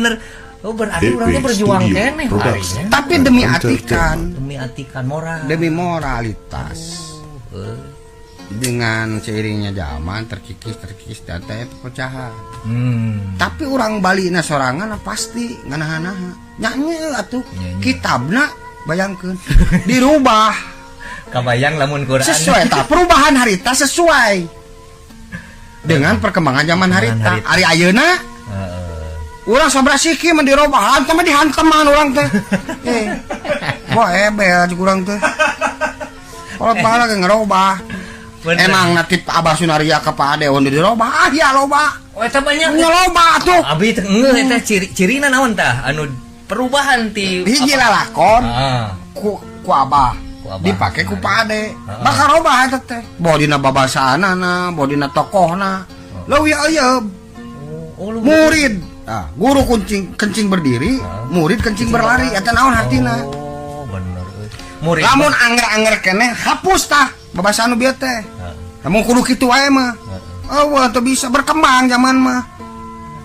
Bener. Oh, berarti DP urangnya berjuang Studio keneh Production. Pak. Tapi demi atikan, Demi atikan moral. Demi moralitas. Dengan seiringnya zaman terkikis terkikis dan teh pecahan. Tapi orang Bali na sorangan pasti nganaha-naha. Nyanyi atuh. Nyanyi. Kitabna bayangkeun dirubah. Kabayang lamun Quran. Sesuai tak perubahan harita, sesuai dengan perkembangan zaman harita. Harita. Ari ayeuna urang sabra siki mah dirobah, hantam mah dihanteman urang teh. Wah, ebel cik urang teh. Kalau pahala ge ngerobah. Emang nanti Abah Sunaria ke Pak Ade on dirobah, ah ya loba. Oh, eta banyak. Nya loba tuh. Abi teh ngeuh eta ciri-cirina naon tah anu perubahan ti Hiji apa? Lalakon ku ku Abah. Ku Abah. Dipake ku Pak Ade. Bakal robah eta teh. Boh dina babasaanana, boh dina tokohna. Leuwih euyeub. Oh, lu Murid. Ah, guru kuncing kencing berdiri, murid kencing berlari. Eta naon hartina? Oh, bener euy. Murid Lamun anger-anger keneh hapus tah babasaan nu bieu teh. Lamun kudu kitu wae mah. Oh, teu bisa berkembang zaman mah.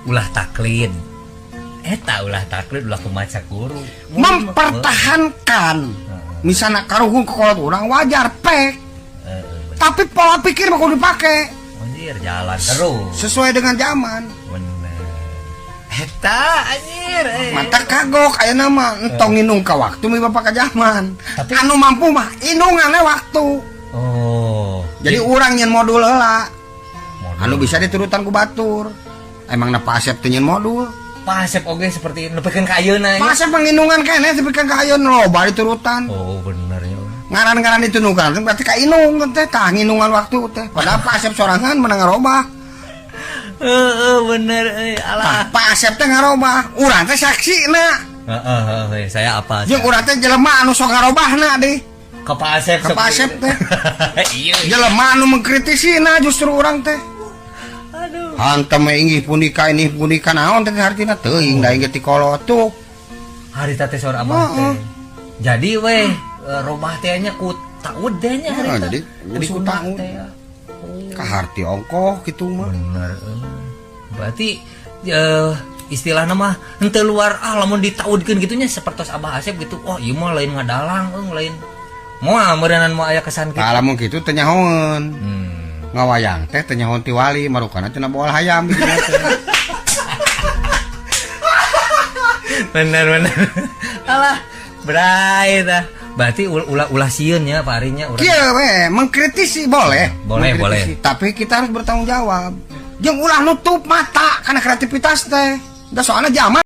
Ulah taklid. Eta ulah taklid, ulah kumaca guru. Mempertahankan misalnya karuhun ke kolot urang wajar pek, Heeh, bener. Tapi pola pikir mah kudu dipake Anjir, jalan terus. Sesuai dengan zaman. Bener. Eta anjir. Mata kagok ayeuna mah entong indung ka waktu mi bapak ka zaman. Tapi- Anu mampu mah indungannya waktu. Jadi urang nyen modul heula. Modul. Anu bisa diturutan ku batur. Emang na Pak Asep teh nyen modul. Pak Asep oge seperti nepikeun ka ayeuna nya. Pak Asep pangindungan keneh tepikeun ka ayeuna loba diturutan. Oh, bener ya. Ngaran-ngaran itu nukan berarti ka inung teh tah ngindungan waktu teh. Padahal Pak Asep sorangan menang ngarobah. Heeh, bener euy. Tah Alah. Pak Asep teh ngarobah, urang teh saksina. Heeh, saya apa? Jeung urang teh jelema anu sok ngarobahna deh. Ke Pak Asep. Ka Pak Asep teh. Iya. Jelema anu mengkritisina justru urang teh. Aduh. Hantem we inggih punika ini punika naon teh hartina teuing da inggih ti kolot tuh. Harita teh saur Abah teh. Jadi weh robah teh nya ku taud teh nya harita. Jadi ku sunnah taud. Teh ya. Kaharti ongkoh kitu mah. Bener euy. Berarti istilahna mah henteu luar ah lamun ditaudkeun gitu nya sapertos Abah Asep gitu. Oh, ieu mah lain ngadalang euy, lain. Moal meureunan moal aya kesan kitu. Tah lamun kitu teh nyahoeun. Ngawayang teh teu nyahoan ti wali marukana tina bool hayam gitu teh. Bener bener. Alah, bray tah. Berarti ulah ulah sieun nya Pak Arinya urang. Kieu we, mengkritisi boleh. Boleh, Mengkritisi. Boleh. Tapi kita harus bertanggung jawab. Jeung ulah nutup mata karena kreativitas teh. Da soalnya zaman